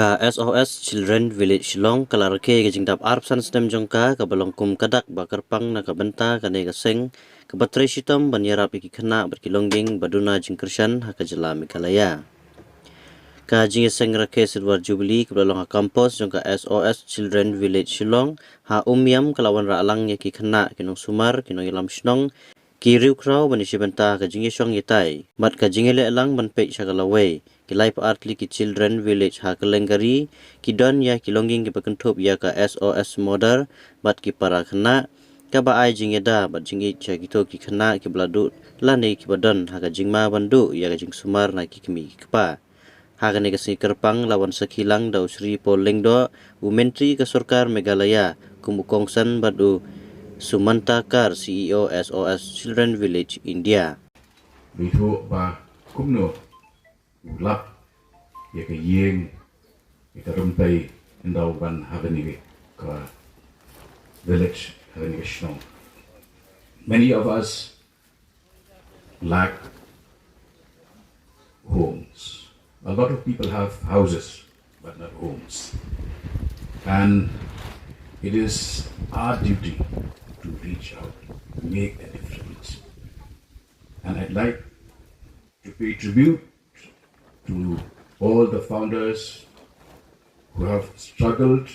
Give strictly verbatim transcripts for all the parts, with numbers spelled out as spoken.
Ka S O S Children Village Shillong ka la rakhe ka jingdap arphew san snem jong ka, kaba long kum ka dak ba kyrpang na ka bynta kane ka seng kaba trei shitom ban ïarap ïa ki khynnah bad ki longding ba duna jingkyrshan ha ka jylla Meghalaya. Ka jingïaseng rakhe Silver Jubilee kaba la long ha campus jong ka S O S Children Village Shillong ha Umiam ka la wanrah lang ïa ki khynnah, ki nongsumar, ki nongïalam shnong, ki riewkhraw ban ïashim bynta ka jingïashong ïatai bad ka jingïaleh lang ban peit sha ka lawei. Ki laiphew ar tylli ki Children Village ha kylleng ka ri ki don ïa ki longding kiba kynthup ïa ka S O S Mother bad ki para khynnah, kaba ai jingïada bad jingïeit sha kito ki khynnah kiba la duh lane kiba don ha ka jingma ban duh ïa ka jingsumar na ki kmie ki kpa. Ha kane ka sngi kyrpang la wan sakhi lang da u Shri Paul Lyngdoh, u Myntri ka Sorkar Meghalaya, kum u kongsan bad u Sumanta Kar, C E O S O S Children Village India. Bad to ba kumno u lap ïa ka ïing, ïa ka rympei ynda u wan ha kane ka village, ha kane ka shnong. Many of us lack homes. A lot of people have houses, but not homes. And it is our duty to reach out, to make a difference. And I'd like to pay tribute to all the founders who have struggled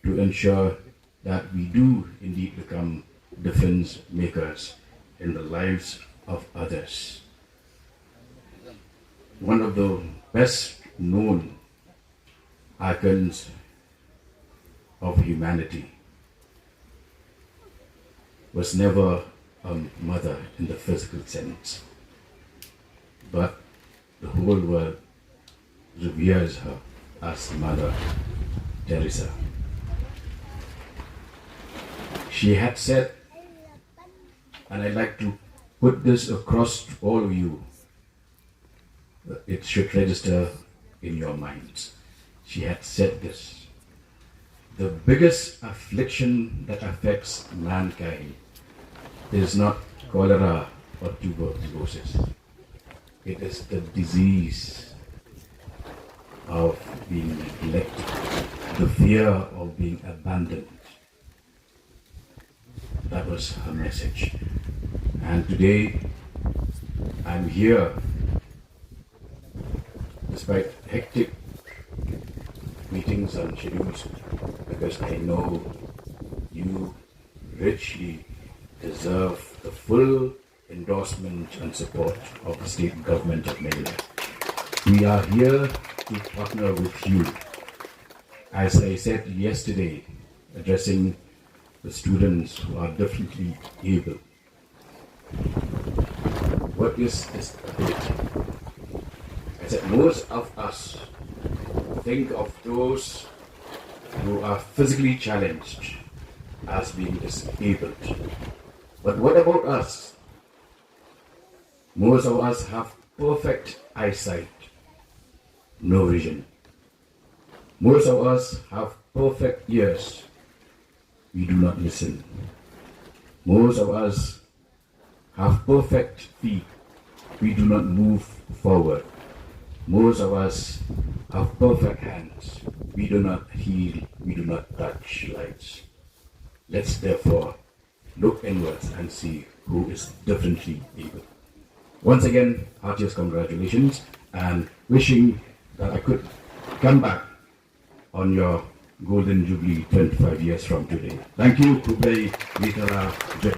to ensure that we do indeed become difference makers in the lives of others. One of the best known icons of humanity was never a mother in the physical sense, but the whole world reveres her as Mother Teresa. She had said, and I'd like to put this across to all of you, it should register in your minds. She had said this: "The biggest affliction that affects mankind is not cholera or tuberculosis. It is the disease of being neglected, the fear of being abandoned." That was her message. And today, I'm here despite hectic meetings and schedules, because I know you richly deserve the full endorsement and support of the state government of Meghalaya. We are here to partner with you. As I said yesterday, addressing the students who are differently able, what is disability? I said most of us think of those who are physically challenged as being disabled. But what about us? Most of us have perfect eyesight, no vision. Most of us have perfect ears, we do not listen. Most of us have perfect feet, we do not move forward. Most of us have perfect hands, we do not heal, we do not touch lives. Let's therefore look inwards and see who is differently able. Once again, heartiest congratulations and wishing that I could come back on your Golden Jubilee twenty-five years from today. Thank you, Khublei, Mitara, Jai.